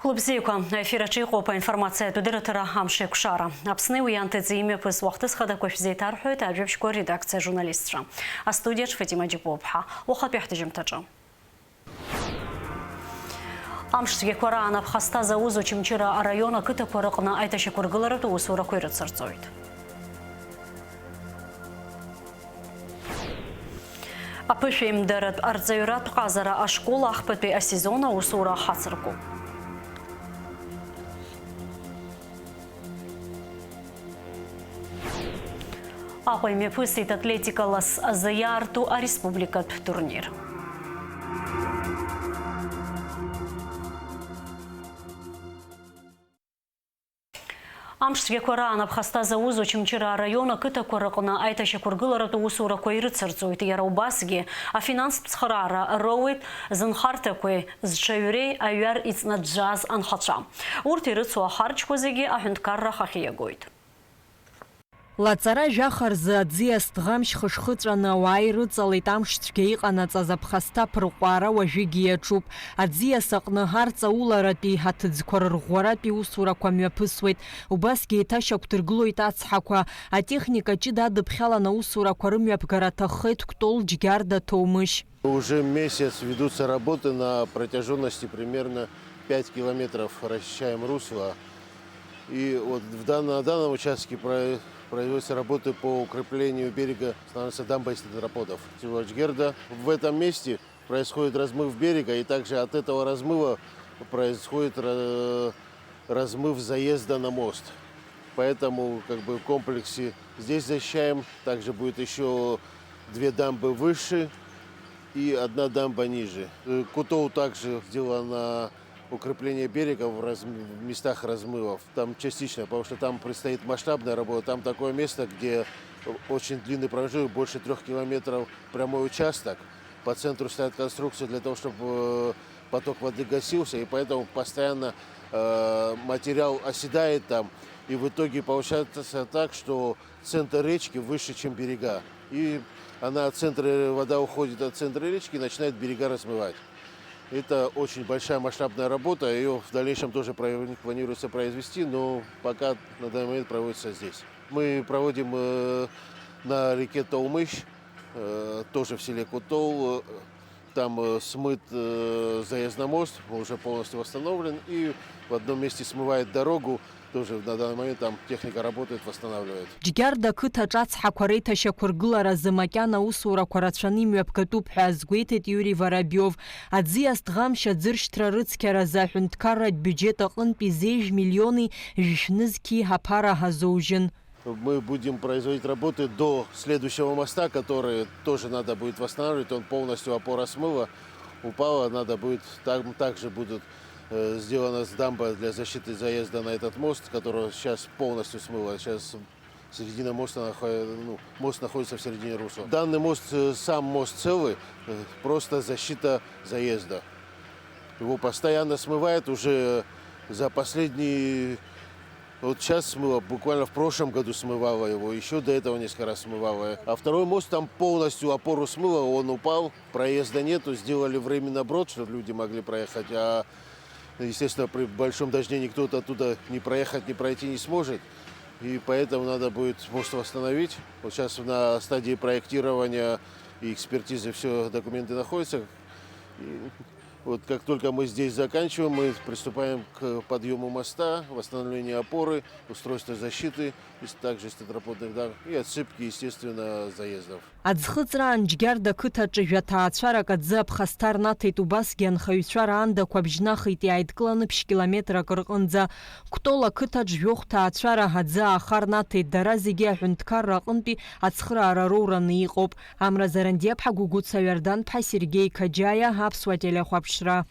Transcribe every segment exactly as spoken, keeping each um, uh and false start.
Хәлыбзиақәа, аефир аҿы иҟоуп аинформациатә дырраҭара Амш еиқәшара. Аԥсни уи анҭыҵи имҩаԥысуа ахҭыс хадақәа шәзеиҭарҳәоит ажәабжьқәа редакциа ажурналистцәа. Астудиаҿ Фатима Џьапуаԥҳа. Уахатәи ҳҭыжьымҭаҿы. Амш цәгьақәа раан аԥхасҭа зауз Очамчыра араион ақыҭақәа рыҟны аиҭашьақәыргыларатә усурақәа ирыцырҵоит. Аԥышәеимдаратә арҵаҩратә ҟазара ашкол ахԥатәи асезон аусура ахацыркуп. Аҟәа имҩаԥысит атлетика лас азы иаарту ареспубликатә турнир. Амш цәгьақәа раан аԥхасҭа зауз Очамчыра араион ақыҭақәа рыҟны аиҭашьақәыргыларатә усурақәа ирыцырҵоит. Иара убасгьы афинанстә цхыраара роуеит зынхарҭақәеи зҽаҩреи аҩар иҵнаӡәӡәааз анхацәа. Урҭ ирыцу ахарџьқәа зегьы аҳәынҭқарра ахахьы иагоит. Лаҵара жәаха рзы аӡиас ҭӷамшь хышхыҵәаны ауаа ирыҵалеит. Амш цәгьа иҟанаҵаз аԥхасҭа аԥырҟәаара уажәыгьы иаҿуп. Аӡиас аҟны арҵауларатәи аҭыӡқәа рырӷәӷәаратәи усурақәа мҩаԥысуеит. Убасгьы еиҭашьақәдыргылоит ацҳақәа. Атехника ҷыда адыԥхьалан аусурақәа рымҩаԥгара аҭаххеит Кәтол Џьгьарда Ҭоумышь. Уже месяц ведутся работы на протяжённости примерно пять километров расчищаем русло. И вот в дан-, на данном участке про-, производятся работы по укреплению берега, становится дамба из тетраподов. Село Ачгерда. В этом месте происходит размыв берега, и также от этого размыва происходит ра-, размыв заезда на мост. Поэтому как бы в комплексе здесь защищаем. Также будет ещё две дамбы выше и одна дамба ниже. Э, Кутоу также сделано укрепление берега в раз-, в местах размывов. Там частично, потому что там предстоит масштабная работа. Там такое место, где очень длинный промежуток, больше трёх километров прямой участок. По центру стоят конструкции для того, чтобы, э, поток воды гасился, и поэтому постоянно, э, материал оседает там. И в итоге получается так, что центр речки выше, чем берега. И она от центра, вода уходит от центра речки и начинает берега размывать. Это очень большая масштабная работа, её в дальнейшем тоже про-, планируется произвести, но пока на данный момент проводится здесь. Мы проводим, э, на реке Толмысь, э, тоже в селе Кутол, э, там, э, смыт, э, заезд на мост, он уже полностью восстановлен, и в одном месте смывает дорогу, тоже на данный момент там техника работает, восстанавливает. Џьгьарда ақыҭаҿ ацҳақәа реиҭашьақәыргыларазы макьана аусурақәа рацәаны имҩаԥгатәуп ҳәа азгәеиҭеит Иури Воробиов. Аӡиас ҭӷамшь аӡыршьҭра рыцқьаразы аҳәынҭқарратә биуџьет аҟынтәи зежә миллиони жәшәнызқьи аԥара ҳазоужьын. Мы будем производить работы до следующего моста, который тоже надо будет восстанавливать. Он полностью, опора смыла, упала. Надо будет, там также будут, э, сделана дамба для защиты заезда на этот мост, которого сейчас полностью смыло. Сейчас середина моста нахо-, ну, мост находится в середине русла. Данный мост, э, сам мост целый, э, просто защита заезда. Его постоянно смывает уже за последние Вот сейчас смыло, буквально в прошлом году смывало его, ещё до этого несколько раз смывало. А второй мост там полностью опору смыло, он упал, проезда нету, сделали временно брод, чтобы люди могли проехать, а, естественно, при большом дожде никто оттуда ни проехать, ни пройти не сможет, и поэтому надо будет мост восстановить. Вот сейчас на стадии проектирования и экспертизы все документы находятся. И Вот как только мы здесь заканчиваем, мы приступаем к подъёму моста, восстановлению опоры, устройству защиты, и с-, также с тетраподных дам и отсыпки, естественно, заездов. Аӡхыҵраан Џьгьарда ақыҭаҿы жәа ҭаацәарак аӡы аԥхасҭа рнаҭеит, убасгьы анхаҩцәа раандақәа бжьнахит, иааидкыланы ԥшь километрак рҟынӡа. Кәтол ақыҭаҿ жәохә ҭаацәара аӡы ааха рнаҭеит, дара зегьы аҳәынҭқарра аҟынтәи ацхыраара роураны иҟоуп. Амра Зарандиаԥҳа, Гәыгәыца Ҩарданԥҳа, Сергеи Қаџьаиа, Аԥсуа телехәаԥшра.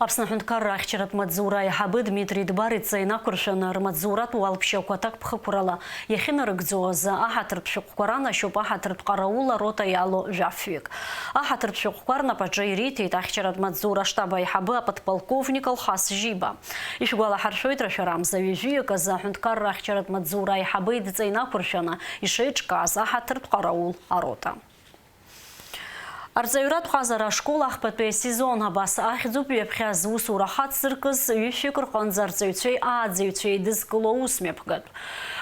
Аԥсны аҳәынҭқарра ахьчаратә маҵзура аиҳабы Дмитри Дбар идҵа инақәыршәаны рмаҵзуратә уалԥшьақәа аҭакԥхықәрала иахьынарыгӡо азы аҳаҭыртә шәҟәқәа ранашьоуп аҳаҭыртә ҟараул арота иалоу жәафҩык. Аҳаҭыртә шәҟәқәа рнапаҿы ириҭеит ахьчаратә маҵзура аштаб аиҳабы аподполковник Алхас Жьиба. Ишәгәалаҳаршәоит, рашәарамза ҩажәиҩык азы аҳәынҭқарра ахьчаратә маҵзура аиҳабы идҵа инақәыршәаны ишеиҿкааз аҳаҭыртә ҟараул арота. Арҵаҩратә ҟазара ашкол ахԥатәи асезон абас ахьӡуп ҩаԥхьа зусура хацзыркыз ҩышәҩык рҟынӡа арҵаҩцәеи ааӡаҩцәеи еидызкыло аусмҩаԥгатә.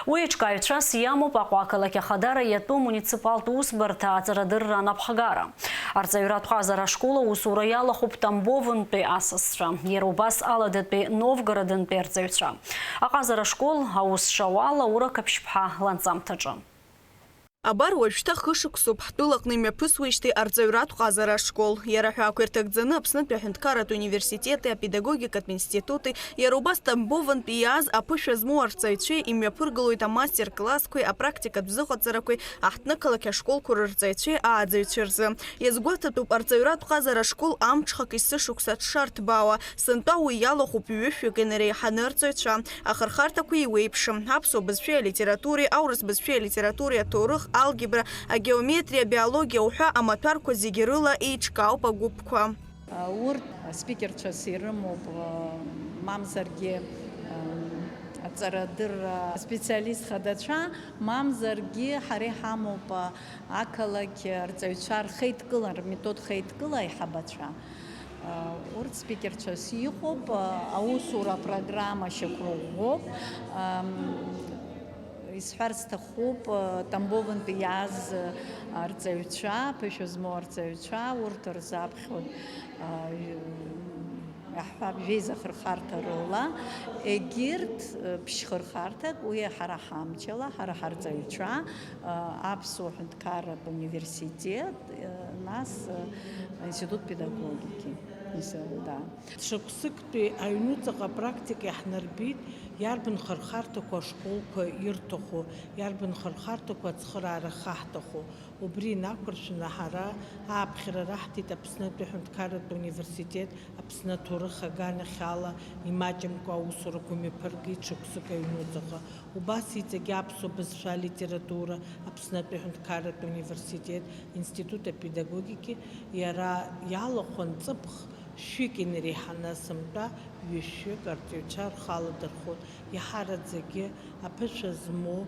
Уи еиҿкааҩцәас иамоуп Аҟәа ақалақь Ахадара иатәу амуниципалтә усбарҭа аҵарадырра анапхгара. Арҵаҩратә ҟазара ашкол аусура иалахәуп Тамбовынтәи асасцәа, иара убас Аладатәи Новгородынтәи арҵаҩцәа. Аҟазара ашкол аус шауа Лаура Қаԥшьԥҳа ланҵамҭаҿы. Абар уажәшьҭа хышықәсоуп ҳтәылаҟны имҩаԥысуеижьҭеи арҵаҩратә ҟазара ашкол. Иара ҳәаақәа ирҭагӡаны Аԥснытәи аҳәынҭқарратә университети апедагогикатә институти, иара убас Тамбовынтәи иааз аԥышәа змоу арҵаҩцәеи имҩаԥыргылоит амастер-классқәеи апрактикатә зыҟаҵарақәеи аҳҭнықалақь ашколқәа рырҵаҩцәеи ааӡаҩцәеи рзы. Иазгәаҭатәуп арҵаҩратә ҟазара ашкол амҽхак есышықәса дшарҭбаауа, сынтәа уи иалахәуп ҩышәҩык инареиҳаны арҵаҩцәа. Ахырхарҭақәа еиуеиԥшым, аԥсуа бызшәеи алитературеи, аурыс бызшәеи алитературеи, аҭоурых, алгебра, агеометриа, абиологиа уҳәа амаҭәарқәа зегьы рыла еиҿкаауп агәыԥқәа. Урҭ спикерцәас ирымоуп, мамзаргьы аҵарадырра специалист хадацәа, мамзаргьы ҳара иҳамоуп ақалақь арҵаҩцәа рхеидкыла, рметод хеидкыла аиҳабацәа. Урҭ спикерцәас иҟоуп, аусура апрограмма шьақәырӷәӷәоуп. Исҳәар сҭахуп, Тамбовынтәи иааз арҵаҩцәа, ԥышәа змоу арҵаҩцәа, урҭ рзаԥхьоит, иаҳҳәап, жәеиза хырхарҭа рыла, егьырҭ ԥшь-хырхарҭак, уи ҳара ҳамчала, ҳара ҳарҵаҩцәа, аԥсуа ҳәынҭқарратә университет, нас аинститут педагогики, да. Шықәсыктәи аҩнуҵаҟа апрактика иаҳнарбеит, иарбан хырхарҭақәа ашколқәа ирҭаху, иарбан хырхарҭақәа ацхыраара ахьаҳҭаху. Убри инақәыршәаны ҳара ааԥхьара раҳҭеит Аԥснытәи аҳәынҭқарратә университет, Аԥсны аҭоурых аганахьала имаҷымкәа аусурақәа мҩаԥыргеит шықәсык аҩнуҵаҟа. Убас иҵегь аԥсуа бызшәа, алитература, Аԥснытәи аҳәынҭқарратә университет, институт апедагогики, иара иалахәын ҵыԥх шәҩык инареиҳаны сынтәа ҩышәҩык арҵаҩцәа рхы аладырхәуеит, иаҳараӡакгьы аԥышәа змоу, м,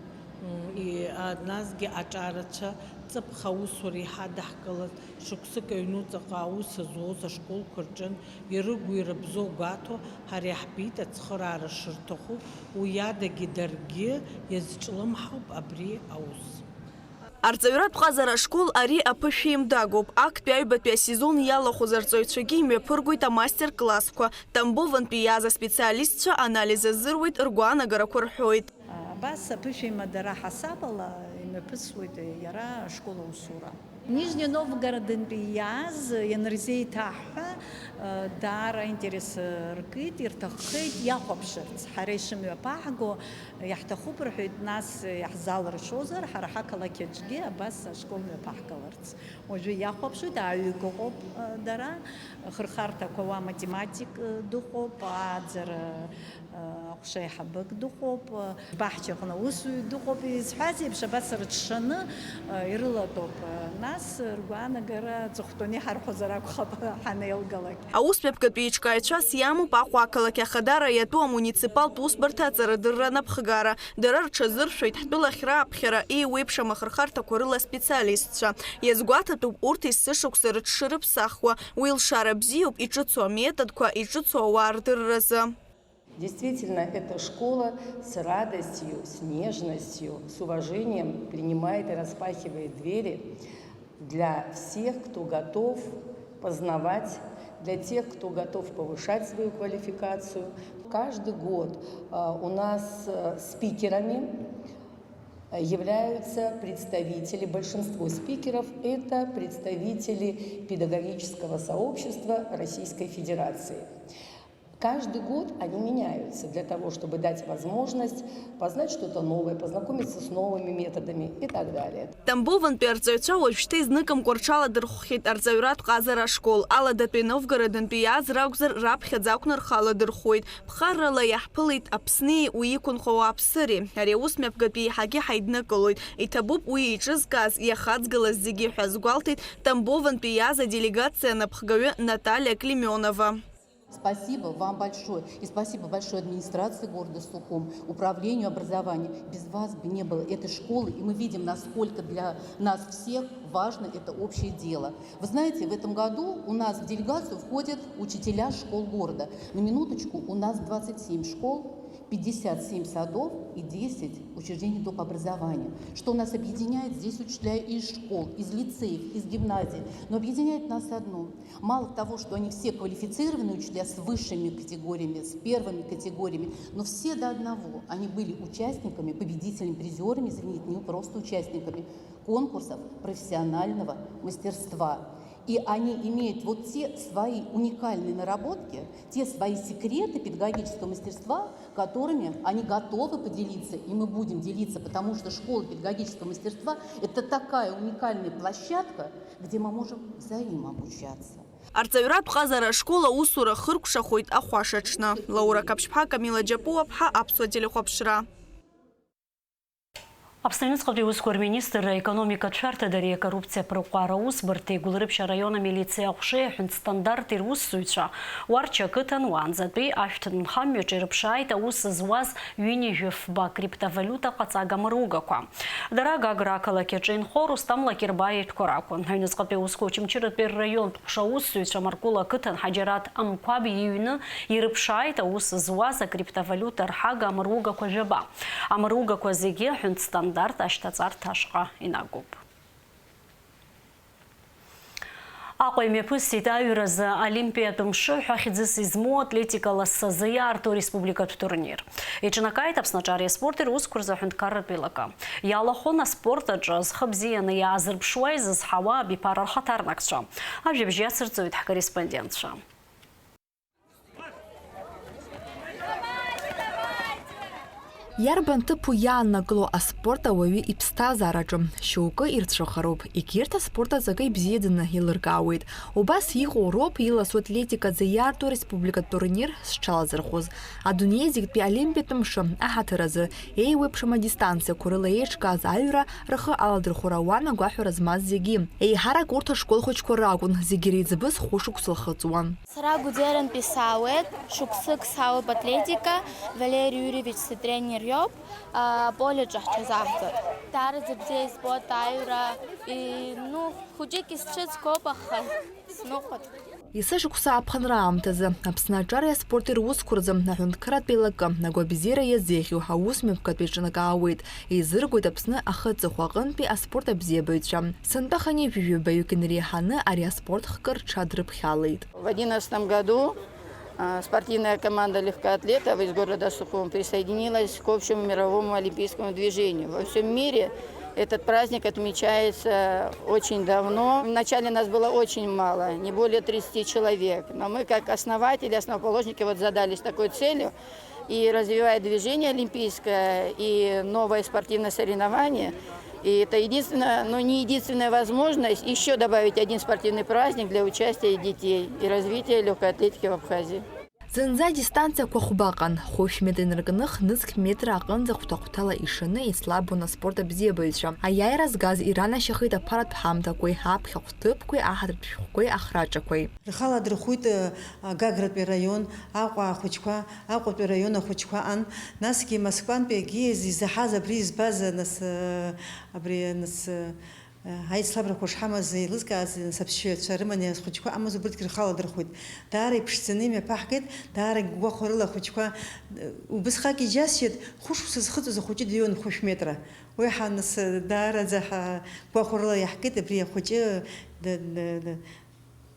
и-, а, насгьы аҿарацәа ҵыԥх аусура иҳадаҳкылаз, шықәсык аҩнуҵаҟа аус зуаз ашколқәа рҿынтә ирыгу ирыбзоу гәаҭо, ҳара иаҳбеит ацхыраара шырҭаху, уи адагьы даргьы иазҿлымҳауп абри аус. Арҵаҩратә ҟазара ашкол ари аԥышәеимдагоуп. Актәи аҩбатәи асезон иалахәыз арҵаҩцәагьы имҩаԥыргоит амастер-классқәа. Тамбовынтәи иааз аспециалистцәа анализ азыруеит, ргәаанагарақәа рҳәоит. Абас аԥышәеимадара ҳасабала имҩаԥысуеит иара ашкол аусура. Нижни Новгородынтәи иааз ианырзеиҭаҳҳәа, даара аинтерес ркит, ирҭаххеит иахәаԥшырц. Ҳара ишымҩаԥаҳго иаҳҭахуп рҳәеит, нас иаҳзалыршозар, ҳара ҳақалақь аҿгьы абас ашкол мҩаԥаҳгаларц. Уажәы иахәаԥшуеит, ааҩык ыҟоуп, дара, хырхарҭақәа уа математик дыҟоуп, ааӡара аҟәша аиҳабык дыҟоуп, баҳчаҟны аусзуҩ дыҟоуп, изҳәаз еиԥш, абас рыҽшаны ирылатәоуп. Нас ргәаанагара аҵыхәтәаны иҳарҳәозар акәхап ҳанеилгалак. Аусмҩаԥгатә еиҿкааҩцәас иамоуп Аҟәа ақалақь Ахадара иатәу амуниципалтә усбарҭа аҵарадырра анапхгара. Дара рҽазыршәоит ҳтәылахь рааԥхьара еиуеиԥшым ахырхарҭақәа рыла специалистцәа. Иазгәаҭатәуп урҭ есышықәса рыҽшырыԥсахуа. Уи лшара бзиоуп иҿыцу аметодқәа, иҿыцу ауаа рдырразы. Действительно, эта школа с радостью, с нежностью, с уважением принимает и распахивает двери для всех, кто готов познавать, для тех, кто готов повышать свою квалификацию. Каждый год, а, у нас, э, спикерами являются представители, большинство спикеров — это представители педагогического сообщества Российской Федерации. Каждый год они меняются для того, чтобы дать возможность познать что-то новое, познакомиться с новыми методами и так далее. Тамбовынтәи арҵаҩцәа уажәшьҭа изныкымкәа рҽаладырхәхьеит арҵаҩратә ҟазара ашкол. Аладатәи Новгородынтәи иааз ракәзар, раԥхьаӡа акәны рхы аладырхәуеит. Ԥхаррала иаҳԥылеит Аԥсни уи иқәынхо ауааԥсыреи. Ари аусмҩаԥгатәи еиҳагьы ҳаиднакылоит. Иҭабуп уи еиҿызкааз, иахаҵгылаз зегьы ҳәа азгәалҭеит Тамбовынтәи иааз аделегациа анапхгаҩы Наталиа Клеменова. Спасибо вам большое. И спасибо большое администрации города Сухум, управлению образования. Без вас бы не было этой школы. И мы видим, насколько для нас всех важно это общее дело. Вы знаете, в этом году у нас в делегацию входят учителя школ города. На минуточку, у нас двадцать семь школ, пятьдесят семь садов и десять учреждений доп. Образования. Что нас объединяет? Здесь учителя из школ, из лицеев, из гимназий. Но объединяет нас одно. Мало того, что они все квалифицированные учителя с высшими категориями, с первыми категориями, но все до одного, они были участниками, победителями, призерами, извините, не просто участниками конкурсов профессионального мастерства. И они имеют вот те свои уникальные наработки, те свои секреты педагогического мастерства, которыми они готовы поделиться, и мы будем делиться, потому что школа педагогического мастерства — это такая уникальная площадка, где мы можем взаимообучаться. Арҵаҩратә ҟазара ашкол аусура хыркәшахоит ахәашаҽны. Лаура Қаԥшьԥҳа, Камила Џьапуаԥҳа, Аԥсуа телехәаԥшра. Аԥсны аҩныҵҟатәи аусқәа рминистрра аекономикатә шәарҭадареи акоррупциа аԥырҟәара аусбарҭеи Гәылрыԥшь араион амилициа аҟәшеи аҳәынҭ стандарти русзуҩцәа Уарча ақыҭан уаанӡатәи ашәҭ нхамҩаҿы ирыԥшааит аус зуаз ҩынҩажәи фба криптовалиута ҟаҵага мыругақәа. Дара Гагра ақалақь аҿы инхо Рустам Лакерба иаҩтәқәа ракәын. Аҩныҵҟатәи аусқәа Очамчыратәи рраионтә ҟәша аусзуҩцәа Маркул ақыҭан Ҳаџьараҭ Амқәаб иҩны ирыԥшааит аус зуаз акриптовалиута рҳага амыругақәа жәаба. Амыругақәа зегьы аҳәынҭ стандарт ашьҭаҵарҭа ашҟа инагоуп. Аҟәа имҩаԥысит аҩразы Олимпиатә мшы ҳәа хьӡыс измоу атлетика лассы азы иаарту республикатә турнир. Иҿнакааит Аԥсны аҿареи аспорти русқәа рзы аҳәынҭқарратә еилакы. Иалахәын аспорт аҿы зхы бзианы иаазырԥшуа изызҳауа абиԥара рхаҭарнакцәа. Ажәабжь иацырҵоит ҳкорреспондентцәа. Иарбан ҭыԥу иааннакыло аспорт ауаҩы иԥсҭазаараҿы? Шьоукы ирцәыхароуп, егьырҭ аспорт аҵакы ибзиаӡаны еилыркаауеит. Убас иҟоу роуп иласу атлетикаӡа иаарту ареспубликатә турнир зҽалазырхәыз. Адунеи зегьтәи Олимпиатә мшы аҳаҭыр азы еиуеиԥшым адистанциақәа рыла еиҿкааз аҩра рхы аладырхәра ауан агәаҳәара змаз зегьы. Еиҳарак урҭ ашкол хәыҷқәа ракәын, зегьы реиҵбы зхәышықәса лхыҵуан. Сара Гәыӡерантәи саауеит, шықәсык саауп атлетика, Валери Иуревич сытренер иоуп, аполе аҿы ҳҽазаҳҵоит. Даараӡа бзиа избоит аҩра, и, ну, хәыҷык исцәыӡгоуп, аха сныҟәоит. Есышықәса аԥхынра аамҭазы, Аԥсны аҿареи аспорти русқәа рзы аҳәынҭқарратә еилакы агәабзиара иазеиӷьу аусмҩаԥгатә еиҿнакаауеит, еизыргоит Аԥсны ахы аҵыхәа аҟынтәи аспорт абзиабаҩцәа. Сынтәа хынҩажәи жәабаҩык инареиҳаны ари аспорт хкы рҽадрыԥхьалеит. В одиннадцатом году, а, спортивная команда легкоатлетов из города Сухум присоединилась к общему мировому олимпийскому движению. Во всем мире этот праздник отмечается очень давно. Вначале нас было очень мало, не более тридцати человек. Но мы, как основатели, основоположники, вот задались такой целью и развивая движение олимпийское, и новое спортивное соревнование. И это единственная, ну, не единственная возможность ещё добавить один спортивный праздник для участия детей и развития лёгкой атлетики в Абхазии. Зынӡа адистанциақәа хәбаҟан, хәышә метр инаркны, хнызқь метр аҟынӡа хәҭа-хәҭала ишаны еицлабон аспорт абзиабаҩцәа. Аиааира згаз иранашьахеит аԥаратә ҳамҭақәеи, аԥхьахә ҭыԥқәеи, аҳаҭыртә шәҟәқәеи, ахраҿақәеи. Рхала дырхәит, э, Гагратәи араион, Аҟәа ахәыҷқәа, Аҟәатәи араион ахәыҷқәа ан, насгьы Москвантәи егьи изаҳаз абри избаз, э, нас, э, абри, э, нас, э, аицлабрақәа шҳамаз еилызкааз, э, нас аԥсшьаҩцәа рыманы ахәыҷқәа амаз убырҭгьы рхала дырхәит. Даара иԥшӡаны имҩаԥаҳгеит, даара гәахәарыла ахәыҷқәа, э, убысҟак иџьасшьеит, хәышықәса зхыҵуаз ахәыҷы дыҩуан хәышә метра. Уи ҳа, нас, э, даараӡа ҳа гәахәарыла иаҳкит, абри ахәыҷы д-, д-, д-,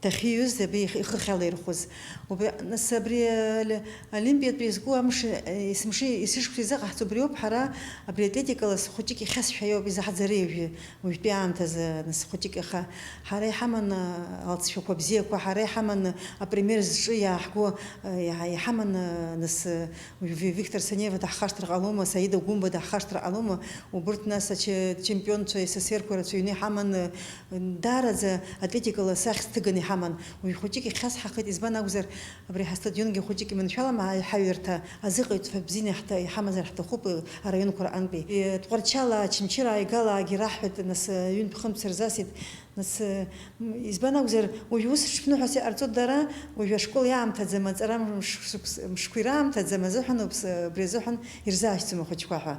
дахьиҩыз, абри ихы, ихыхь алаирхәыз. Убри, нас, абри, э, олимпиатә изку амш, э, есымши-, есышықәса изыҟаҳҵо убриоуп ҳара, абри атлетикала хәыҷык ихьасҳәа иоуп изаҳӡарыжәҩы, уажәтәи аамҭазы, нас, хәыҷык иаха. Ҳара иҳаман, э, алҵшәақәа бзиақәа, ҳара иҳаман, э, апример зҿы иааҳго, э, иаҳа-, иҳаман, э, нас, э, Ви-, Виктор Санеева даҳхашҭыр ҟалома, Саида Гәымба даҳхашҭыр ҟалома, убырҭ, нас, аче-, чемпионцәа С С С Р-қәа рацәаҩны иҳаман, э, даараӡа атлетикала сахьс ҭыганы иҳаман. Аман, уи хәыҷык ихьасҳахеит, избан акәзар, абри ҳастадионгьы хәыҷык иманшәалама, аиҳаҩырҭа азыҟаиҵо ҳәа бзианы иаҳҭа-, иҳамазар ҳҭахуп, арион Қәырҟантәи. Тҟәарчалаа, Очамчыраа, Аигалаагьы раҳҳәеит, нас, ҩынтә-хынтә сырзасит, нас, м, избан акәзар, уажә ус шԥныҳәа сыҟарҵо дара, уажә ашкол иаамҭаӡам, аҵара мш-, шықәс-, мшқәа ираамҭаӡам азыҳәан ауп, с-, убри азыҳәан ирзаашьҭӡом ахәыҷқәа ҳәа.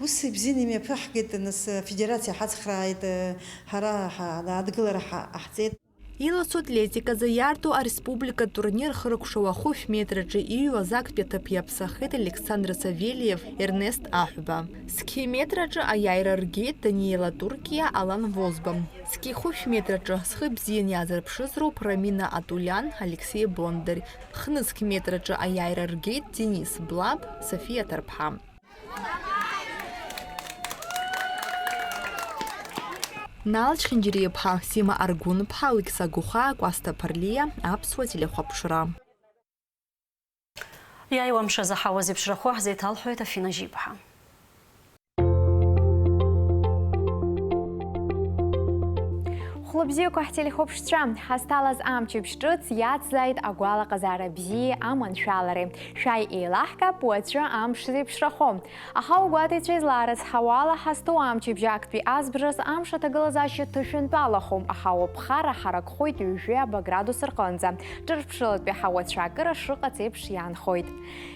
Ус ибзианы имҩаԥаҳгеит, нас, афедерациа ҳацхрааит, ҳара ҳа-, адгылара ҳа-, ҟаҳҵеит. Илацәа атлетиказы иарту ареспубликатә турнир хыркәшоу ахәышә метраҿы иҩуаз актәи аҭыԥ иаԥсахеит Александр Савельев, Ернест Аҳәба. Зқьи метраҿы аиааира ргеит Даниела Туркиа, Алан Возба. Зқьи хәышә метраҿы зхы бзианы иаазырԥшыз роуп Рамина Атулиан, Алексеи Бондарь. Хнызқь метраҿы аиааира ргеит Денис Блаб, Софиа Ҭарԥҳа. Нал Чхинџьариа-иԥҳа, Сима Аргәын-ԥҳа, Алықьса Гәыхаа, Кәасҭа Ԥарлиа, Аԥсуа телехәаԥшра. Иааиуа амш азы ҳауа зеиԥшрахо ҳзеиҭалҳәоит Афина Жьиԥҳа. Хәлыбзиақәа ҳтелехәаԥшцәа, ҳазҭалаз амчыбжь ҿыц иацзааит агәалаҟазаара бзиеи аманшәалареи. Шәааи еилаҳкаап уаҵәы амш зеиԥшрахо. Аҳауагәаҭаҩцәа излаарыцҳауала, ҳазҭоу амчыбжь актәи азбжаз амш аҭагылазаашьа ҭышәынтәалахом, аҳауа ԥхара ҳаракхоит ҩажәи ааба градус рҟынӡа. Ҿырԥшылатәи ҳауа цәаакыра шыҟац еиԥш иаанхоит.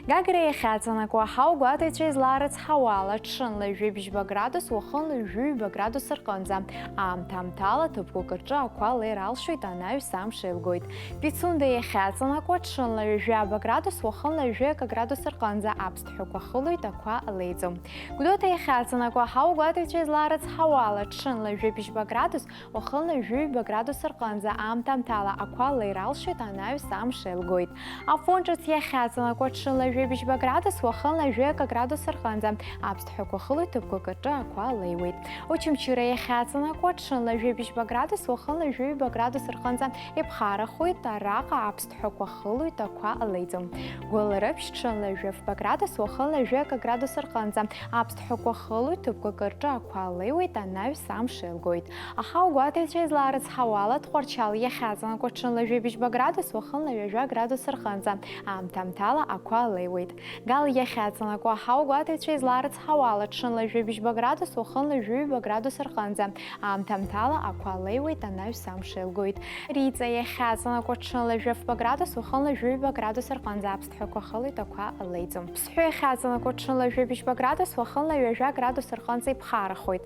Гагра иахьаҵанакуа аҳауагәаҭаҩцәа излаарыцҳауала, ҽынла ҩажәи бжьба градус, уахынла ҩажәи ҩба градус рҟынӡа. Аамҭа-аамҭала ҭыԥқәак рҿы ақәа леира алшоит, анаҩс амш еилгоит. Пицунда иахьаҵанакуа, ҽынла ҩажәи ааба градус, уахынла ҩажәи акы градус рҟынӡа аԥсҭҳәақәа хылоит, ақәа леиӡом. Гәдоуҭа иахьаҵанакуа, аҳауагәаҭаҩцәа излаарыцҳауала, ҽынла ҩажәи бжьба градус, уахынла ҩажәи ҩба градус рҟынӡа, аамҭа-аамҭала ақәа леира алшоит, анаҩс амш еилгоит. Афон ҿыц иахьаҵанакуа, ҽынла ҩажәи бжьба градус, уахынла ҩажәи акы градус рҟынӡа аԥсҭҳәақәа хылоит, ҭыԥқәак рҿы ақәа леиуеит. Очамчыра иахьаҵанакуа, ҽынла ҩажәи бжьба градус, уахынла ҩажәи ҩба градус рҟынӡа иԥхарахоит, араҟа аԥсҭҳәақәа хылоит, ақәа леиӡом. Гәылрыԥшь, ҽынла ҩажәи фба градус, уахынла ҩажәи акы градус рҟынӡа аԥсҭҳәақәа хылоит, ҭыԥқәак рҿы ақәа леиуеит, анаҩс амш еилгоит. Аҳауагәаҭаҩцәа излаарыцҳауала, Тҟәарчал иахьаҵанакуа, ҽынла ҩажәи бжьба градус, уахынла ҩажәа градус рҟынӡа аамҭа-аамҭала ақәа леиуеит. Гал иахьаҵанакуа, аҳауагәаҭаҩцәа излаарыцҳауала, ҽынла ҩажәи бжьба градус, уахынла ҩажәи ҩба градус рҟынӡа аамҭа-аамҭала ақәа леиуеит, анаҩс амш еилгоит. Риҵа иахьаҵанакуа, ҽынла ҩажәи фба градус, уахынла ҩажәи ҩба градус рҟынӡа аԥсҭҳәақәа хылоит, ақәа леиӡом. Ԥсҳәы иахьаҵанакуа, ҽынла ҩажәи бжьба градус, уахынла ҩажәа градус рҟынӡа иԥхарахоит.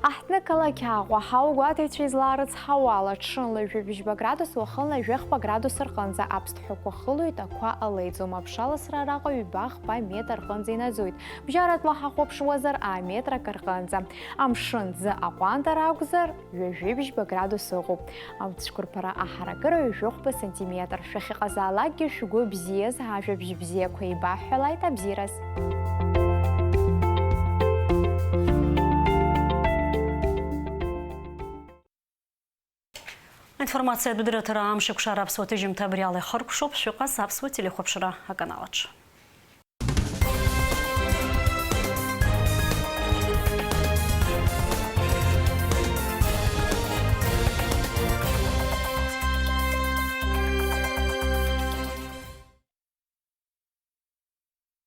Аҳҭнықалақь Аҟәа, аҳауагәаҭаҩцәа излаарыцҳауала, ҽынла ҩажәи бжьба градус, уахынла ҩажәи хба градус рҟынӡа аԥсҭҳәақәа хылоит, ақәа леиӡом. Аԥшаласра араҟа ҩба-хба метр рҟынӡа инаӡоит. Бжьаратәла ҳахәаԥшуазар, аметр акы рҟынӡа. Амшын ӡы аҟәандара акәзар, ҩажәи бжьба градус ыҟоуп. Ацәқәырԥара аҳаракыра ҩажәи хәба сантиметр. Шәахьыҟазаалакгьы шәгәы бзиаз, ажәабжь бзиақәа еибаҳҳәалааит абзиараз. Аинформациатә дырраҭара Амшеикәшара аԥсуа ҭыжьымҭа абри ала ихыркәшоуп, шәыҟаз аԥсуа телехәаԥшра аканалаҿы.